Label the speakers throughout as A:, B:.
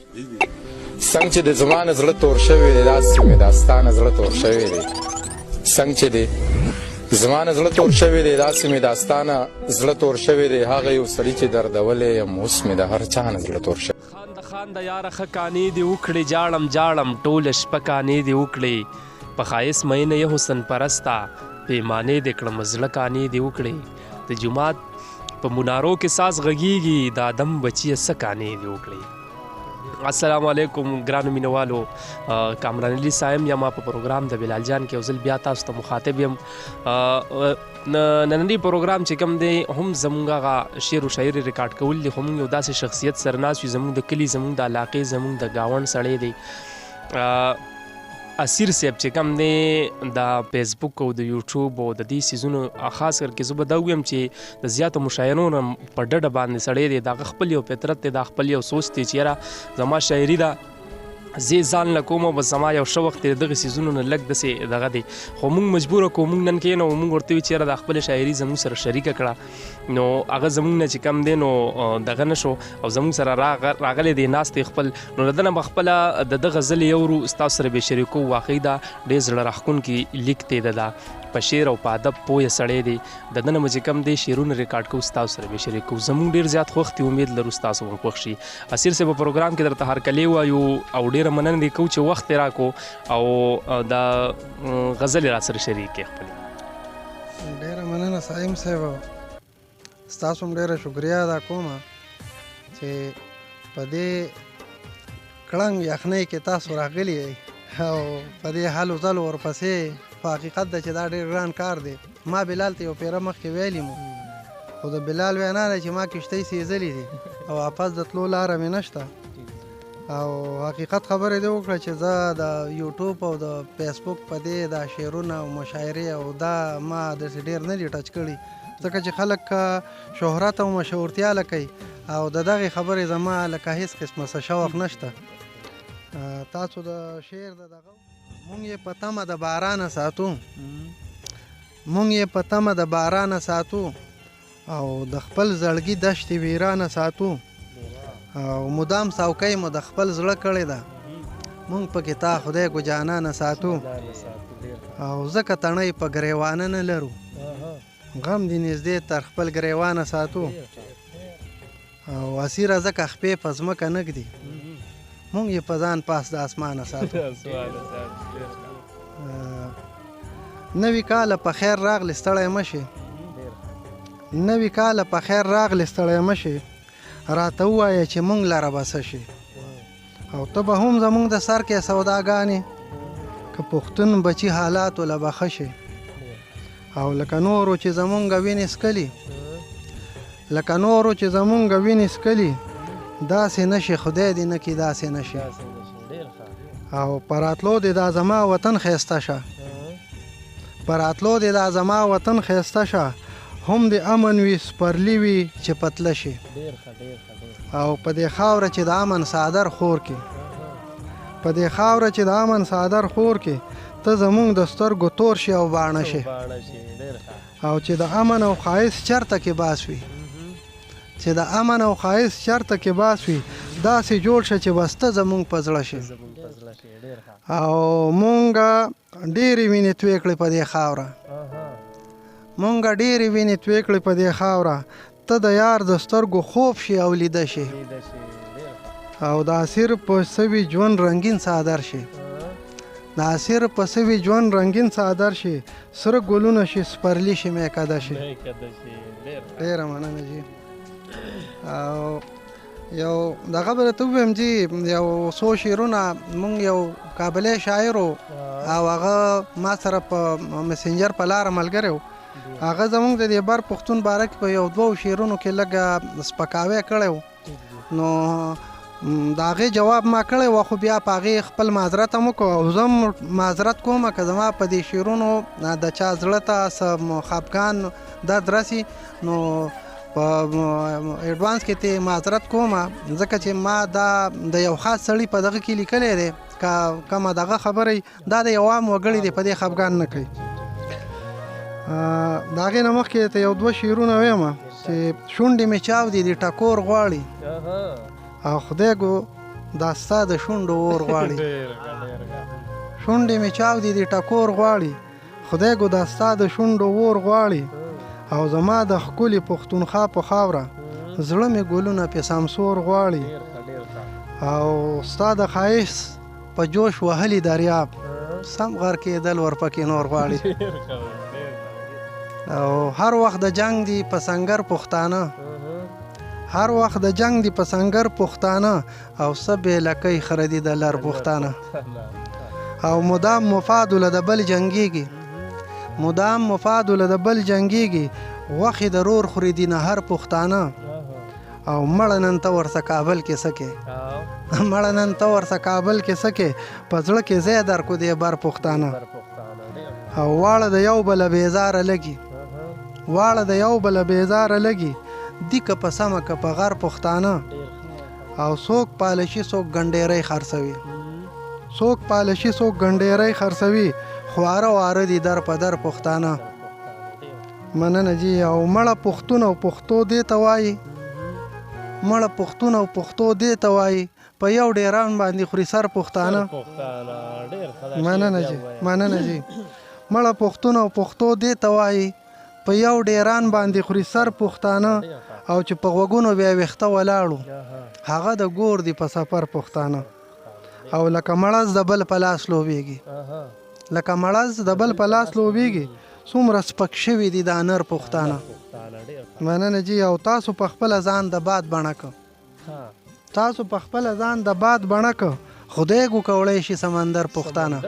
A: څنګه چې د زما نه زړه تور شوی دی، داسې مې دا ستا نه زړه تور شوی دی. څنګه چې دی زما نه زړه تور شوی دی، داسې مې دا ستا نه زړه تور شوی دی. هغه یو سړي چې دردولی یم، اوس مې د هر چا نه زړه تور شوی.
B: خان د خان د یاره ښه کانې دې وکړې، جاړم جاړم ټوله شپه کانې دې وکړې. په ښایست مینه یې حسن پرسته، پیمانې دې کړم زړه کانې دې وکړې. د جومات په منارو کې ساز غږیږي، د آدم بچیه څه کانې دې وکړې. السلام علیکم ګرانو مینوالو، کامران علي صاحب یم. په پروګرام د بلال جان کې یو ځل بیا تاسو ته مخاطب یم. نننی پروګرام چې کوم دی هم زمونږ هغه شعر و شاعري ریکارډ کول دي، خو مونږ یو داسې شخصیت سره ناست یو، زمونږ د کلي، زمونږ د علاقې، زمونږ د ګاونډ سړی دی، اسیر صاحب چې کوم دی د فیسبوک او د یوټیوب او د دې سیزونو خاص کر کې زه به دا ووایم چې د زیاتو مشاعرو نه په ډډه باندې سړی دی. د هغه خپل یو فطرت دی، دا خپل یو سوچ دی چې یاره زما شاعري ده، زه ځان له کوم او بس زما یو ښه وخت دی، دغه سیزونو نه لږ داسې دغه دی. خو موږ مجبوره کو، موږ نن کښېنو، موږ ورته ویل چې یاره دا خپله شاعري زموږ سره شریکه کړه، نو هغه زموږ نه چې کم دی نو دغه نه شو او زموږ سره راغلی دی ناست دی خپل. نو له ده نه به خپله د ده غزلې اورو، ستاسو سره به یې شریکوو. واقعي دا ډېر زړه راښکونکی لیک دی، د ده په شعر او په ادب پوه سړی دی. د ده نه به چې کوم دی شعرونه ریکارډ کوو، ستاسو سره به یې شریک کوو. زموږ ډېر زیات خوښ دی، امید لرو ستاسو هم خوښ شي. اسیر صاحب په پروګرام کې درته هرکلی وایو او ډېره مننه دې کوو چې وخت یې راکړو او دا غزلې را سره شریک کړې خپلې.
C: ډېره مننه صاحب صاحب، ستاسو هم ډېره شکریه ادا کوم چې په دې کړنګ یخنۍ کې تاسو راغلي یئ او په دې هلو ځلو ورپسې. په حقیقت ده چې دا ډېر ګران کار دی. ما بلال ته یو پیره مخکې ویلي مو، خو د بلال وینا ده چې ما کښتۍ سېځلې دي او واپس د تلو لاره مې نشته. او حقیقت خبرې دې وکړه چې زه د یوټیوب او د فیسبوک په دې دا شعرونه او مشاعرې او دا ما داسې ډېر نه دي ټچ کړي، ځکه چې خلک شهرت او مشهورتیا لکوي او د دغې خبرې زما لکه هېڅ قسمه څه شوق نشته. تاسو د شعر د دغه مونږ یې په تمه د بارانه ساتو، مونږ یې په تمه د بارانه ساتو او د خپل زړګي دشتې ویرانه ساتو او مدام څوکۍ مو د خپل زړه کړې ده، مونږ پکې تا خدای ګو جانانه ساتو او ځکه تڼۍ په ګریوانه نه لرو، غم دې نږدې تر خپل ګریوانه ساتو او اسیره ځکه خپې په ځمکه نه ږدي، مونږ یې په ځان پاس د اسمانه ساتو. نوي کاله په خیر راغلې ستړی مه شې، نوي کاله په خیر راغلې ستړی مه شې، راته ووایه چې مونږ لره به څه شي او ته به هم زمونږ د سر کې سوداګانې که پښتون بچي حالاتو له به ښه شي او لکه نورو چې زمونږ وینې څکلي، لکه نورو چې زمونږ وینې څکلي، داسې نه شي، خدای دې نه کړي داسې نه شي. او په راتلو دې دا زما وطن ښایسته شه، په راتلو دې دا زما وطن ښایسته شه، هم دې امن وي سپرلي وي چې په تله شي او په دې خاوره چې د امن څادر خور کې، په دې خاوره چې د امن څادر خور کې، ته زمونږ د سترګو تور شي او باڼه شي او چې د امن او ښایست چرته کې باس وي، چې د امن او ښایست چرته کې باس وي، داسې جوړ شه چې بس ته زمونږ په زړه شي. او مونږ ډېرې وینې توی کړې په دې خاوره، مونږ ډېرې وینې توی کړې په دې خاوره، ته د یار د سترګو خوب شي او لیده شي او د اسیر په سوي ژوند رنګین څادر شي، د اسیر په سوي ژوند رنګین څادر شي، سره ګلونه شي سپرلي شي میکده شي. ډېره مننه جي. او یو دغه به درته ووایم جي، یو څو شعرونه مونږ یو کابلی شاعر و او هغه ما سره په مسنجر په لاره ملګری و، هغه زمونږ د دې بر پښتون باره کې په یو دوو شعرونو کې لږ سپکاوی کړی و، نو د هغې جواب ما کړی و، خو بیا په هغې خپل معذرت هم وکړو او زه هم معذرت کوم که زما په دې شعرونو د چا زړه ته څه خفګان درد رسي، نو په اډوانس کې ته معذرت کوم، ځکه چې ما دا د یو خاص سړي په دغه کې لیکلی دی، که کومه دغه خبره دا د یو عام وګړي دی، په دې خفګان نه کوي. د هغې نه مخکې ته یو دوه شعرونه وایم چې شونډې مې چاودې دي ټکور غواړي او خدای ګو دا ستا د شونډو اور غواړي. شونډې مې چاودې دي ټکور غواړي، خدای ګو دا ستا د شونډو اور غواړي. او زما د ښکلې پښتونخوا په خاوره زړه مې ګلونه پې سمسور غواړي. او ستا د ښایست په جوش وهلي دریاب سم غر کېدل ورپکې نور غواړي. او هر وخت د جنګ دی په سنګر پښتانه، هر وخت د جنګ دی په سنګر پښتانه، او څه بې لکۍ خره دي د لر پښتانه. او مدام مفادو له د بل جنګېږي، مدام مفادو له د بل جنګېږي، غوښې د رور خوري دي نه هر پښتانه. او مړه نن ته ورڅه کابل کې سکې، مړه نن ته ورڅه کابل کې سکې، په زړه کې ځای درکو دی بر پښتانه. او واړه د یو بله بېزاره لګي، واړه د یو بله بېزاره لګي، دي که په سمه که په غر پښتانه. او څوک پالشي څوک ګنډېرۍ خرڅوي، څوک پالشي څوک ګنډېرۍ خرڅوي، خواره واره دي در په در پښتانه. مننه جی. او مړه پښتون او پښتو دې ته وایي، مړه پښتون او پښتو دې ته وایي، په یو ډیران باندې خوري سر پښتانه. مننه جی، مننه جی. مړه پښتون او پښتو دې ته وایي، په یو ډیران باندې خوري سر پښتانه. او چې په غوږونو بیا ویښته ولاړو، هغه د ګور دی په سفر پښتانه. او لکه مړز د بل په لاس لوبېږي، لکه مړز د بل په لاس لوبېږي، څومره سپک شوي دي دا نر پښتانه. مننه جی. او تاسو په خپله ځان د باد بڼه که، تاسو په خپله ځان د باد بڼه که، خدای ګو کولی شي سمندر پښتانه.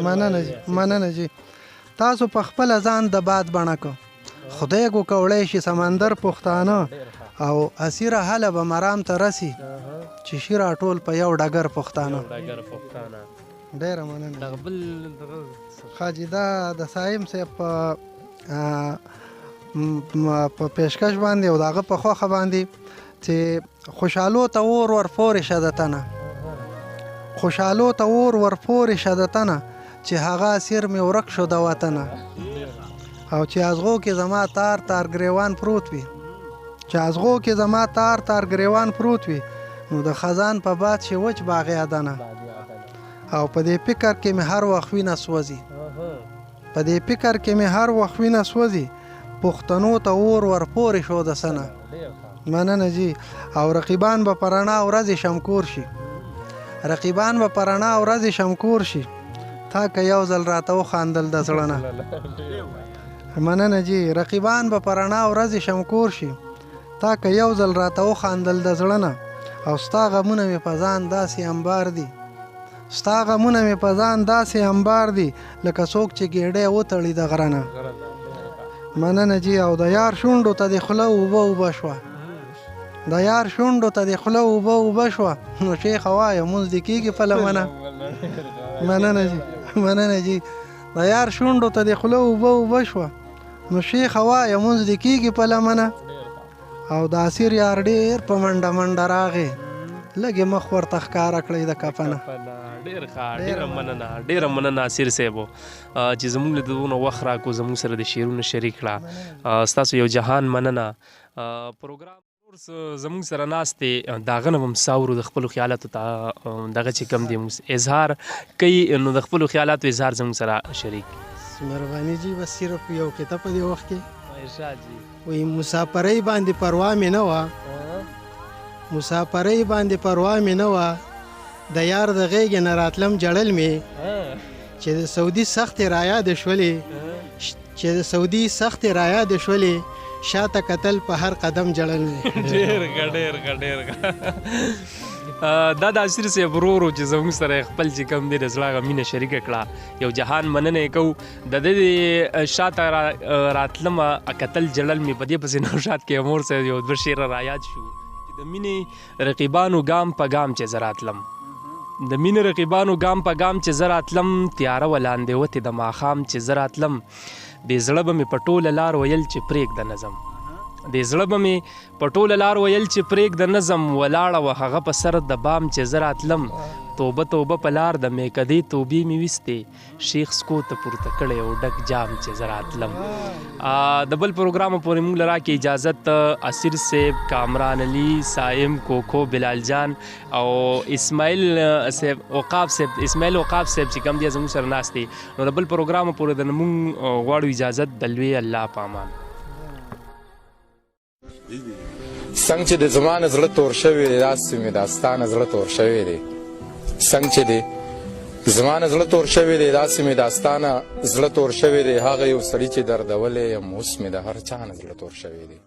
C: مننه جی، مننه جی. تاسو په خپله ځان د باد بڼه که، خدای ګو کولی شي سمندر پښتانه. او اسیره هله به مرام ته رسي، چې شي راټول په یو ډګر پښتانه. ډېره مننه. ښه جي، دا د صایم صاحب په پیشکش باندې او د هغه په خوښه باندې چې خوشحالو ته اور ورپورې شه د تنه، خوشحالو ته اور ورپورې شه د تنه، چې هغه اسیر مې ورک شو د وطنه. او چې ازغو کې زما تار تار ګریوان پروت وي، چې ازغو کې زما تار تار ګریوان پروت وي، نو د خزان په باد شي وچ باغ ادنه. او په دې فکر کې مې هر وخت وینه سوځي، په دې فکر کې مې هر وخت وینه سوځي، پښتنو ته اور ورپورې شو د سنه. مننه جی. او رقیبان به په رڼا ورځې شمکور شي، رقیبان به په رڼا ورځې شمکور شي، تا که یو ځل راته وخاندل د زړه نه. مننه جی. رقیبان به په رڼا ورځې شمکور شي، تا که یو ځل راته وخاندل د زړه نه. او ستا غمونه مې په ځان داسې انبار دي، ستا غمونه مې په ځان داسې انبار دي، لکه څوک چې ګېډۍ وتړي د غره نه. مننه جی. او د یار شونډو ته دې خوله اوبه اوبه شوه، د یار شونډو ته دې خوله اوبه اوبه شوه، نو شیخه وایه مونځ دې کېږي په لمنه. مننه جی، مننه جی. د یار شونډو ته دې خوله اوبه اوبه شوه، نو شیخه وایه مونځ دې کېږي په لمنه. او د اسیر یار ډېر په منډه منډه راغی، لږ یې مخ ورته ښکاره کړئ د کفنه.
B: ډېر ښه، ډېره مننه، ډېره مننه اسیر صاحب چې زموږ له دونه وخت راکړو، زموږ سره د شعرونو شریک کړه. ستاسو یو جهان مننه. پروګرام زموږ سره ناست دی، د هغه نه به هم څه اورو، د خپلو خیالاتو ته دغه چې کوم دی اظهار کوي، نو د خپلو خیالاتو اظهار زموږ سره شریک.
D: مهرباني جی. بس صرف یو کتاب په دې وخت کې
B: ارشاد جی.
D: وایي مسافرۍ باندې پروا مې نه وه، مسافرۍ باندې پروا مې نه وه، د یار د غېږې نه راتلم جړل مې، چې د سعودي سختې رایادې شولې، چې د سعودي سختې رایادې شولې، شاته کتل په هر قدم جړل مې.
B: ډېر ښه، ډېر ښه، ډېر ښه. دا د اسیر صاحب ورور و چې زموږ سره یې خپل چې کوم دی د زړه هغه مینه شریکه کړه. یو جهان مننه یې کوو. د دې شاته راتلمه کتل جړل مې، په دې پسې نوشاد کې مور صاحب یو دوه شعره رایاد شو چې د مینې رقیبانو ګام په ګام چې زه راتلم، د مینې رقیبانو ګام په ګام چې زه راتلم، تیاره وه لاندې وتې د ماښام چې زه راتلم، دې زړه به مې په ټوله لار ویل چې پرېږده نظم، دې زړه به مې په ټوله لار ویل چې پرېږده نظم، ولاړه وه هغه په سر د بام چې زه راتلم، توبه توبه په لار د میکدې توبې مې ویستې، شیخ سکو ته پورته کړی او ډک جام چې زه راتلم. د بل پروګرام پورې موږ لرا کې اجازت، اسیر صاحب، کامران علي صائم، کوکو، بلال جان او اسماعیل صاحب، وقاب صاحب، اسماعیل وقاب صاحب چې کوم دی زموږ سره ناست دی. نو د بل پروګرام پورې د موږ غواړو اجازت، د لوی الله په امان.
A: څنګه چې د زما نه زړه تور شوی دی، داسې مې دا ستا نه زړه تور شوی دی. څنګه چې دی زما نه زړه تور شوی دی، داسې مې دا ستا نه زړه تور شوی دی. هغه یو سړي چې دردولی یم، اوس مې د هر چا نه زړه تور شوی دی.